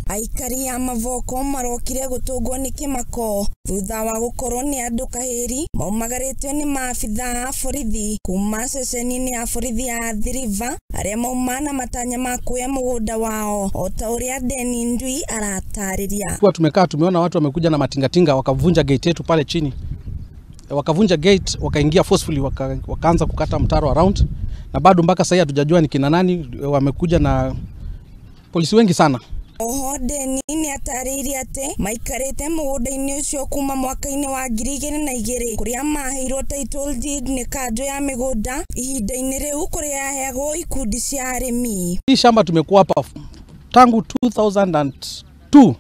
Aikari a Mavoko marokire gũtũngwo nĩ kĩmako thutha wa gũkorwo nĩ andũ kahĩri maumagarĩtio nĩ maabithaa a borithi kuma ceceni-inĩ ya borithi ya Athi River arĩa mauma na matanya ma kuoya mũgũnda wao o ta ũrĩa Deni Ndui aratarĩria. Kwa tumekaa tumeona watu wamekuja na matingatinga wakavunja gate yetu pale chini, wakavunja gate wakaingia forcefully wakaanza kukata mtaro around, na bado mpaka sasa hatujajua ni kina nani. Wamekuja na polisi wengi sana. Oho Deni nĩ atarĩirie atĩ maikarĩte mũgũnda-inĩ ũcio kuma mwaka-inĩ wa 2002 kũrĩa maheirwo title deed nĩ kanjũ ya mĩgũnda ihinda-inĩ rĩu kũrĩa yaheagwo ikundi cia arĩmi. Hii shamba tumekuwa hapa tangu 2002.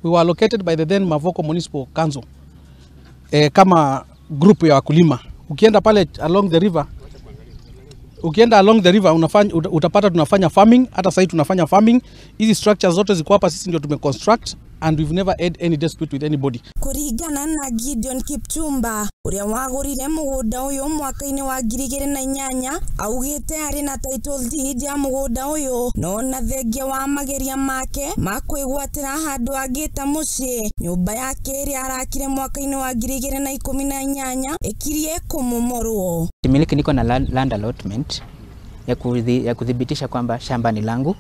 We were allocated by the then Mavoko Municipal Council kama group ya wakulima. Ukienda pale along the river, ukienda along the river unafanya, utapata tunafanya farming. Hata sasa tunafanya farming. Hizi structures zote ziko hapa, sisi ndio tumeconstruct and we've never had any dispute with anybody. Kuringana na Gideon Kipchumba uria wagurire mugunda uyu mwaka-inĩ wa 2008 augite ari na title deed ya mugunda uyu no na thengia wa mageria make ma kwĩgwatĩra handũ angĩ ta mũciĩ nyũmba yake ĩrĩa arakire mwaka-inĩ wa 2018 ĩkirie kũmomorwo. Miliki niko na land allotment ya kudhibitisha kwamba shamba ni langu.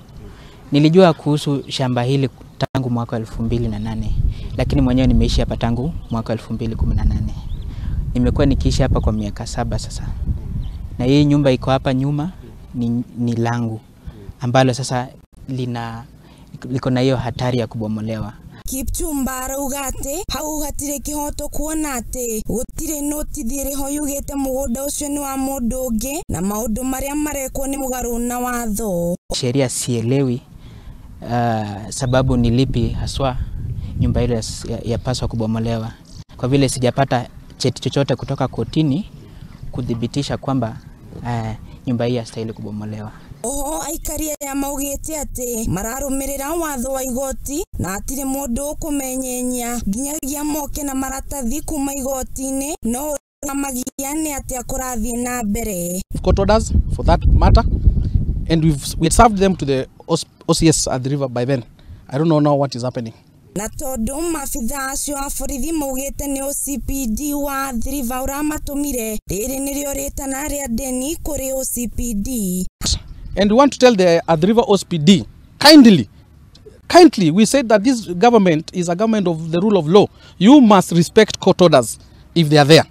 Nilijua kuhusu shamba hili tangu mwaka 2008, lakini mwenyewe nimeishi hapa tangu mwaka 2018. Nimekuwa nikiishi hapa kwa miaka 7 sasa. Na hii nyumba iko hapa nyuma ni langu ambalo sasa liko na hiyo hatari ya kubomolewa. Kipchumba arauga atĩ hau hatirĩ kĩhoto kuona atĩ gũtirĩ notithi ĩrĩho yugĩte mũgũnda ũcio nĩ wa mũndũ ũngĩ na maũndũ marĩa marekwo nĩ mũgarũ na watho. Sheria sielewi sababu ni lipi haswa nyumba ile yapaswa kubomolewa, kwa vile sijapata cheti chochote kutoka kotini kudhibitisha kwamba nyumba hii hastahili kubomolewa. Oho aikari aya maugĩte atĩ mararũmĩrĩra watho wa igoti na hatirĩ mũndũ ũkũmenyenyia nginyagia moke na maratathi kuma igoti-inĩ, no magia nĩ atĩa kũrathiĩ na mbere. Court orders for that matter, and we served them to the OCS at the river by then. I don't know now what is happening. Na tondu maabithaa acio a borithi maugĩte nĩ OCPD wa Athi River ũramatũmire, rĩrĩ nĩrĩo rĩtana rĩa Deni kũrĩ OCPD. And we want to tell the Athi River OCPD, kindly, kindly, we said that this government is a government of the rule of law. You must respect court orders if they are there.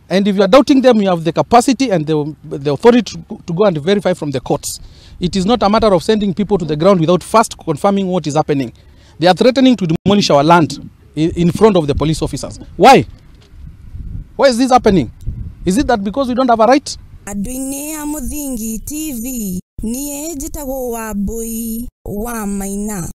And if you are doubting them, you have the capacity and the authority to go and verify from the courts. It is not a matter of sending people to the ground without first confirming what is happening. They are threatening to demolish our land in front of the police officers. Why? Why is this happening? Is it that because we don't have a right? Andũ-inĩ a Mũthingi TV, niĩ njĩtagwo Wambui wa Maina.